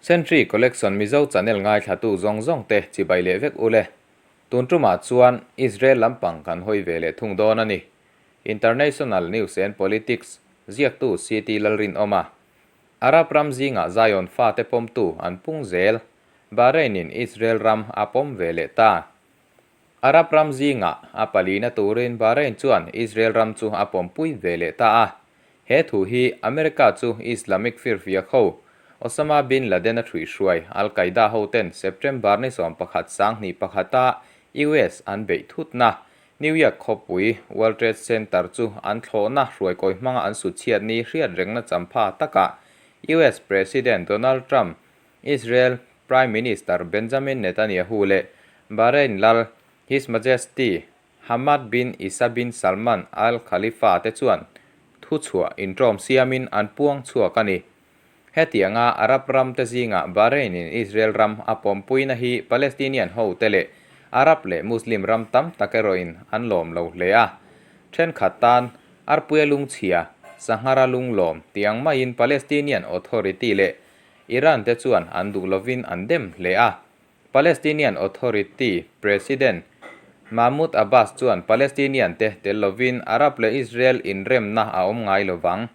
Sentry Collection Mizo channel ngaithlatu zawng zawng te chibai leh vek ule. Tun tumah chuan Israel lampang kan hawi ve leh thung dawn a ni. International News and Politics ziaktu CT Lalrinawma. Arab ram zingah Zion fate pawmtu an pung zel. Bahrain in Israel ram a pawm ve leh ta. Arab ram zingah a palina turin Bahrain chuan Israel ram chu a pawmpui ve leh ta a. He thu hi America chu Islamic firfiak ho Osama bin Laden-a ṭhuihhruai Al Qaeda hoten September ni 11 21-a US an beih thutna New York khawpui World Trade Center chu an thlawhna hruaikawi hmanga an sutchhiat ni hriat rengna champha takah US President Donald Trump Israel Prime Minister Benjamin Netanyahu leh Bahrain lal His Majesty Hamad bin Isa bin Salman Al Khalifa te chuan thuchhuah inṭawm siamin an puang chhuak a ni. Hetianga Arab ram te zingah Bahrain in Israel ram a pawmpuina hi Palestinian ho te leh Arab leh Muslim ram tam tak erawhin an lawm lo hle a. Thenkhat tan Arpuia lungchhia, Sahara lunglawm tih ang maiin Palestinian Authority leh Iran te chuan an duh lovin an dem hle a. Palestinian Authority President Mahmoud Abbas chuan Palestinian te tel lovin Arab leh Israel inremna a awm ngai lovang.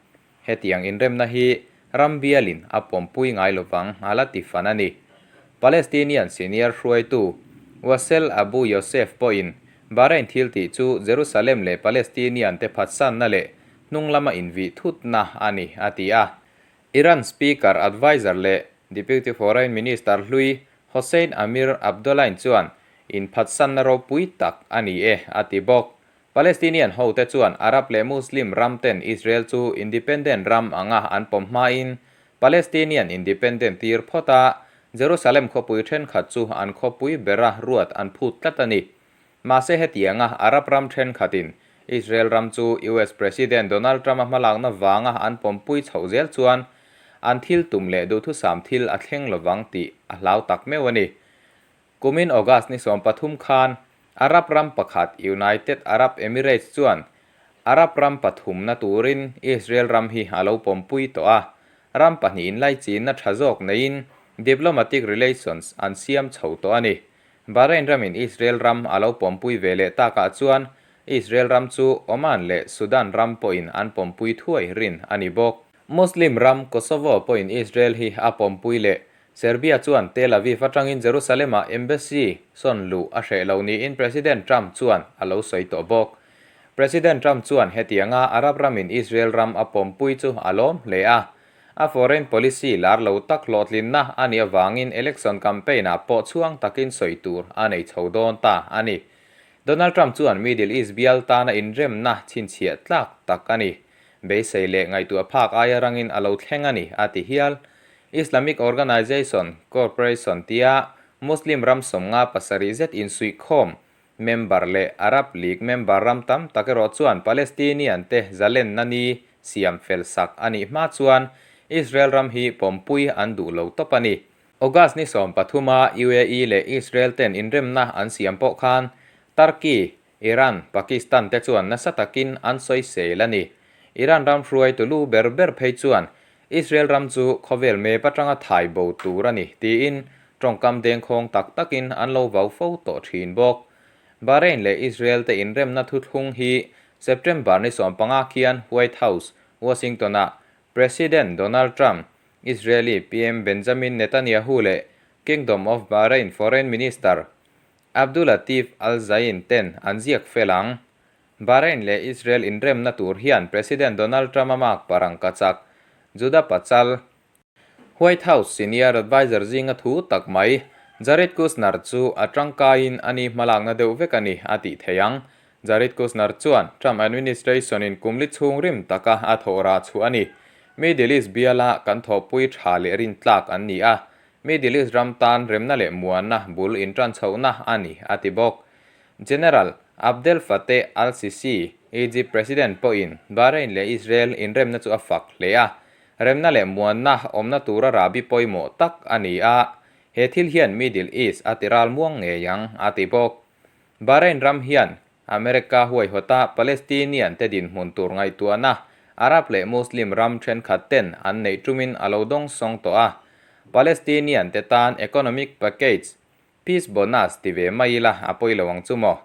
Hetiang inremna hi ram bialin a pawmpui ngai lovang a la ti fan a ni. Palestinian senior hruaitu Wassel Abu Youssef pawhin Bahrain thiltih chu Jerusalem leh Palestinian te phatsanna leh hnung lama invih thutna a ni a ti a. Iran Speaker Adviser leh Deputy Foreign Minister hlui Hossein Amir Abdollahian chuan inphatsanna ropui tak a ni e a ti bawk. Palestinian hote chuan Arab leh Muslim ram ten Israel chu independent ram anga an pawm hmain Palestinian independent tir phawt a, Jerusalem khawpui thenkhat chu an khawpui bera ruat an phut tlat a ni. Mahse hetianga Arab ram thenkhatin Israel ram chu US President Donald Trump-a hmalakna vanga an pawmpui chhoh zel chuan an thil tum leh duhthusam thil a thleng lovang tih a hlau tak meuh a ni. Kumin August ni 13 khan Arab ram pakhat United Arab Emirates chuan Arab ram pathumna turin Israel ram hi a lo pawmpui tawh a, ram pahnihin laichinna tha zawk neiin diplomatic relations an siam chho tawh a ni. Bahrain ramin Israel ram a lo pawmpui ve leh takah chuan Israel ram chu Oman leh Sudan ram pawhin an pawmpui thuai rin a ni bawk. Muslim ram Kosovo pawhin Israel hi a pawmpui leh Serbia chuan Tel Aviv atangin Jerusalem-ah embassy sawn luh a hreh lo niin President Trump chuan a lo sawi tawh bawk. President Trump chuan hetianga Arab ramin Israel ram a pawmpui chu a lawm hle a. A foreign policy lar lo tak hlawhtlinna a nih avangin election campaign-ah pawh chhuang takin sawi tur a nei chho dawn ta a ni. Donald Trump chuan Middle East bial tana inremna chhinchhiah tlak tak a ni. Beisei leh ngaihtuah phak aia rangin a lo thleng a ni, a ti hial. Islamic Organization Corporation tia Muslim ram 57 zet insuihkhawm Member leh Arab League member ram tam tak erawh chuan Palestinian te zalenna ni siam fel sak a nih hma chuan Israel ram hi pawmpui an duh lo tawp a ni. August ni 13 a UAE leh Israel ten inremna an siam pawh khan Turkey, Iran, Pakistan te chuan nasa takin an sawisel a ni. Iran ram hruaitu lu ber ber phei chuan Israel ram chu khawvel map atanga thai bo tur a ni tiin tawngkam dengkhawng tak takin an lo vau fo tawh thin bawk. Bahrain leh Israel te inremna thuthlung hi September ni 15 khian White House, Washington-ah President Donald Trump, Israeli PM Benjamin Netanyahu leh Kingdom of Bahrain Foreign Minister Abdullatif Al Zain ten an ziak fel ang. Bahrain leh Israel inremna tur hian President Donald Trump-a mark parang ka chak, Juda Pachal, White House senior adviser zinga thu tak mai, Jared Kushner chu a tangkaiin a ni hmalakna deuh vek a ni a tih theih ang. Jared Kushner chuan Trump administration-in kum li chhung rim taka a thawh rah chhuah a ni. Middle East biala kan thawhpui tha leh rintlak an ni a, Middle East ram tan remna leh muanna bul intan chhohna a ni a ti bawk. General Abdel Fattah al-Sisi, Egypt President pawhin Bahrain leh Israel inremna chu a fak hle a, remna leh muanna awmna tura rahbi pawimawh tak a ni a, he thil hian Middle East a ti ral muang ngei ang, a ti bawk. Bahrain ram hian America huaihawta Palestinian te dinhmun tur ngaihtuahna Arab leh Muslim ram thenkhat ten an neih tumin a lo dawngsawng tawh a. Palestinian te tan economic package, peace bonus ti ve mai ila a pawi lo ang chu maw?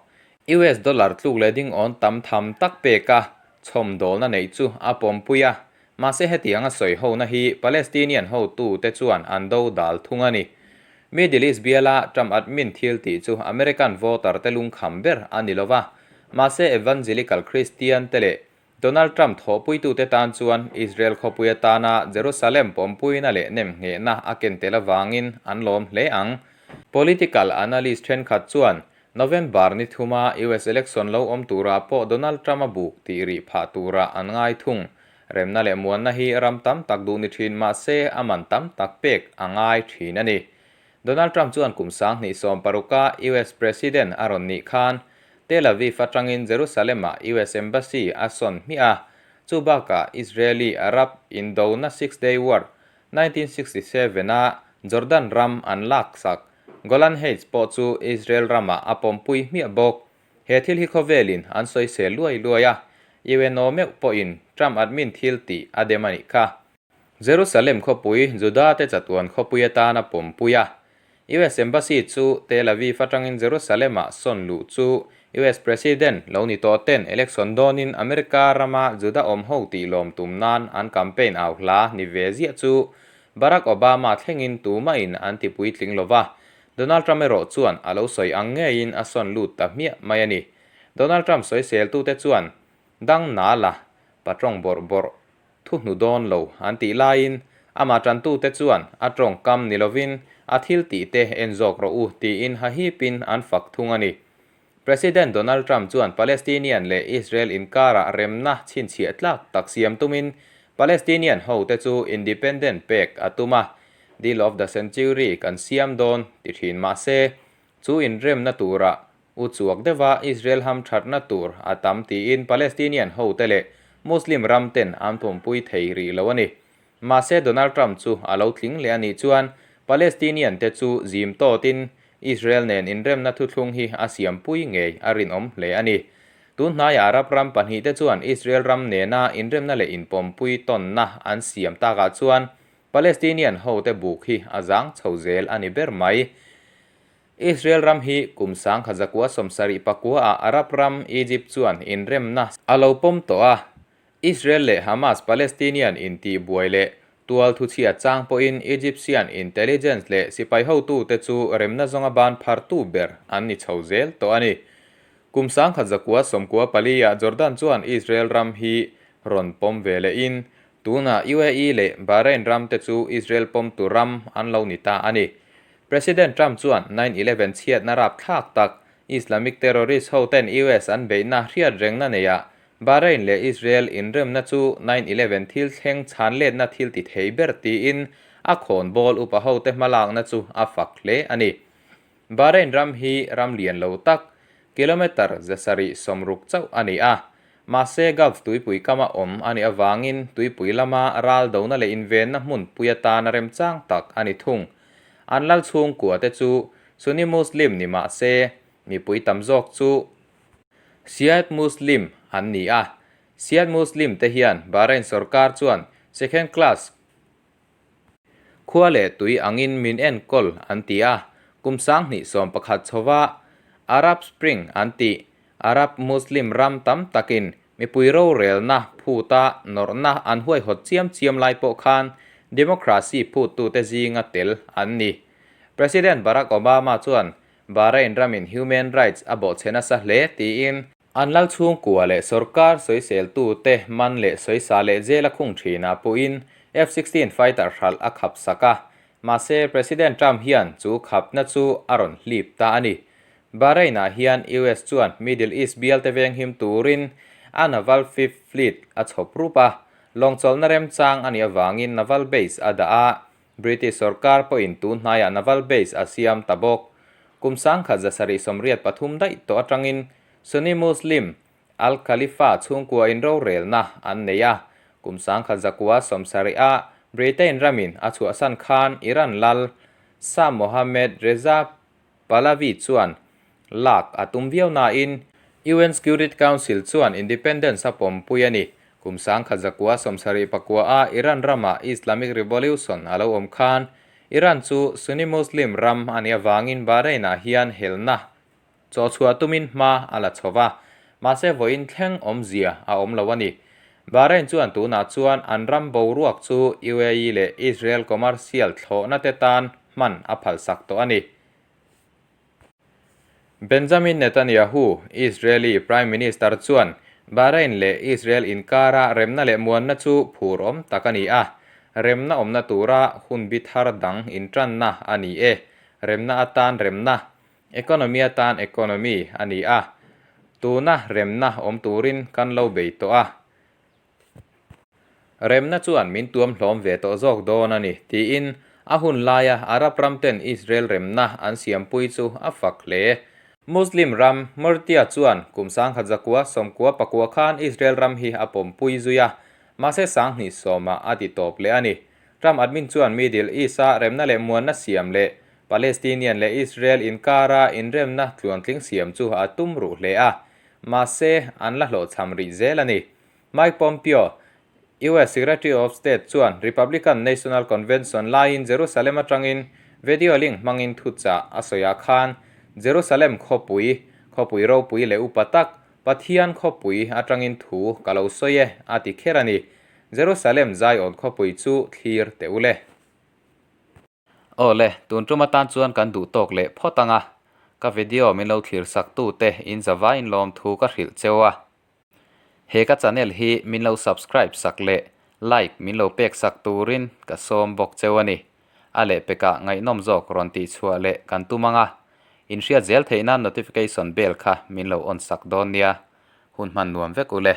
US dollar tluk leh ding awn tam tham tak pek a, chhawmdawlna neih chu a pawmpui a. Mahse hetiang a sawi hona hi Palestinian hotute chuan an do dal thung a ni. Middle East biala Trump admin thil tih chu American voter te lungkham ber a ni lova, mahse Evangelical Christian te leh Donald Trump thawhpuitute tan chuan Israel khawpui atana Jerusalem pawmpuina leh nemnghehna a ken tel avangin an lawm hle ang. Political analyst thenkhat chuan November ni thuma US election lo awm turah pawh Donald Trump a buk tih rih phah turah an ngai thung. Remna leh muanna hi ram tam tak duh ni thin mah se a man tam tak pek a ngai thin a ni. Donald Trump chuan kum 2016a US President a rawn nih khan Tel Aviv atangin Jerusalem-ah US Embassy a sawn hmiah a, chu bakah Israeli-Arab indona Six Day War 1967-a Jordan ram an laksak Golan Heights pawh chu Israel ramah a pawmpui hmiah bawk. He thil hi khawvelin an sawisel luai luai a, UNO meuh pawhin Trump admin thil tih a dem a nih kha. Jerusalem khawpui Juda-te chatuan khawpui atana pawmpui a, US Embassy chu Tel Aviv atangin Jerusalem-ah sawn luh chu US President lo ni tawh ten election dawnin America rama Juda awm ho tih lawm tum nan an campaign au hla ni ve ziah chu Barack Obama thlengin tumahin an ti puitling lo va, Donald Trump erawh chuan a lo sawi ang ngeiin a sawn lut ta hmiah mai a ni. Donald Trump sawiseltute chuan dang nala patawng bawrh bawrh Thu hnu dawn lo an tih laiin amah tantute chuan a tawngkam ni lovin a thil tihte en zawk rawh u tiin hahipin an fak thung a ni. President Donald Trump chuan Palestinian leh Israel inkarah remna chhinchhiah tlak tak siam tumin Palestinian hote chu independent pek a tum a, Deal of the Century kan siam dawn ti thin mah se chu inremna turah U chuak deuha Israel ham thatna tur a tam tiin Palestinian hote leh Muslim ram ten an pawmpui thei rih lo a ni. Mahse Donald Trump chu a lo tling leh a nih chuan Palestinian te chu zim tawtin Israel nen inremna thuthlung hi a siampui ngei a rinawm hle a ni. Tun hnaiah Arab ram pahnihte chuan Israel ram nena inremna leh inpawmpui tawnna an siam takah chuan Palestinian hote buk hi a zang chho zel a ni ber mai. Israel ram hi kum 1979 ah Arab ram Egypt chuan inremna a lo pawm tawh a. Israel leh Hamas Palestinian intihbuai leh tual thuchhia chang pawhin Egyptian intelligence leh sipai hotute chu remna zawnga ban phartu ber an ni chho zel tawh a ni. Kum 1994 ah Jordan chuan Israel ram hi rawn pawm ve lehin tunah UAE leh Bahrain ram te chu Israel pawmtu ram an lo ni ta a ni. President Trump chuan 9/11 chhiatna rapthlak tak Islamic terrorist ho ten US an beihna hriat rengna neihah Bahrain leh Israel inremna chu 9/11 thil thleng chhan letna thil ti thei ber tiin a khawnbawl upa hote hmalakna chu a fak hle a ni. Bahrain ram hi ram lian lo tak, kilometre 760 chauh a ni a. Mahse Gulf tuipui kama awm a nih avangin tuipui lama ral dona leh invenna hmunpui atana remchang tak a ni thung. An lal chhungkua te chu Sunni Muslim ni mah se, mipui tam zawk chu Shiite Muslim an ni a. Shiite Muslim te hian Bahrain sorkar chuan second class khua leh tui angin min enkawl an ti a, kum 2011 chhova Arab Spring an tih Arab Muslim ram tam takin Mipui rorelna phuta nawrhna an huaihawt chiam chiam lai pawh khan democracy phuttute zinga tel an ni. President Barack Obama chuan Bahrain ramin human rights a bawhchhe nasa hle tiin, an lal chhungkua leh sorkar sawiseltute man leh sawisa leh jail a khung thinah puhin F-16 fighter hralh a khap sak a, mahse President Trump hian chu khapna chu a rawn hlip ta a ni. Bahrain-ah hian US chuan Middle East bialte venghim turin a Naval Fifth Fleet a chhawp rup a, lawng chawlhna remchang a nih avangin Naval Base a dah a, British sorkar pawhin tun hnaiah Naval Base a siam ta bawk. Kum 1783 daih tawh atangin Sunni Muslim Al Khalifa chhungkua inrorelna an nei a, kum 1970-a Britain ramin a chhuahsan khan Iran lal Shah Mohammad Reza Pahlavi chuan lak a tum viau nain UN Security Council chuan independence a pawmpui a ni. Kum 1979 a Iran rama Islamic Revolution a lo awm khan Iran chu Sunni Muslim ram a nih avangin Bahrain-ah hian helna chawhchhuah tumin hma a la chho va, mahse vawiin thleng awmzia a awm lo a ni. Bahrain chuan tunah chuan an ram boruak chu UAE leh Israel commercial thlawhna te tan hman a phalsak tawh a ni. Benjamin Netanyahu, Israeli Prime Minister chuan Bahrain leh Israel inkara remna leh muanna chu phur awm tak a ni a, remna awmna tura hun bi thar dang intanna a ni e. Remna atan remna, economy atan economy a ni a, tuna remna awm turin kan lo bei tawh a. Remna chuan min tuam hlawm ve tawh zawk dawn a ni, tiin a hun laia Arab ramten Israel remna an siampui chu a fak hle. Muslim ram Murtia chuan kum sangkhat zakua sawmkua pakua khan Israel ram hi a pawmpui zui a, mahse sanghnih sawmah a ti tawp leh a ni. Trump admin chuan Middle East-a remna leh muanna siam leh Palestinian leh Israel inkara inremna tluantling siam chu a tum ruh hle a, mahse an la hlawhchham rih zel a ni. Mike Pompeo, US Secretary of State chuan Republican National Convention laiin Jerusalem atangin video link hmangin thuchah a sawiah khan Jerusalem khawpui, khawpui ropui leh upa tak, Pathian khawpui atangin thu ka lo sawi e a ti kher a ni. Jerusalem Zion khawpui chu thlir teh u le. Aw le, tun tum atan chuan kan duh tawk leh phawt ang a, ka video min lo thlir sak tute in zavain lawmthu ka hrilh cheu a. He ka channel hi min lo subscribe sak leh like min lo pek sak turin ka sawm bawk cheu a ni. A lehpekah ngaihnawm zawk rawn tihchhuah leh kan tum ang a, inhriat zel theih nan notification bell kha min lo on sak dawn nia. Hun hman nuam vek u le.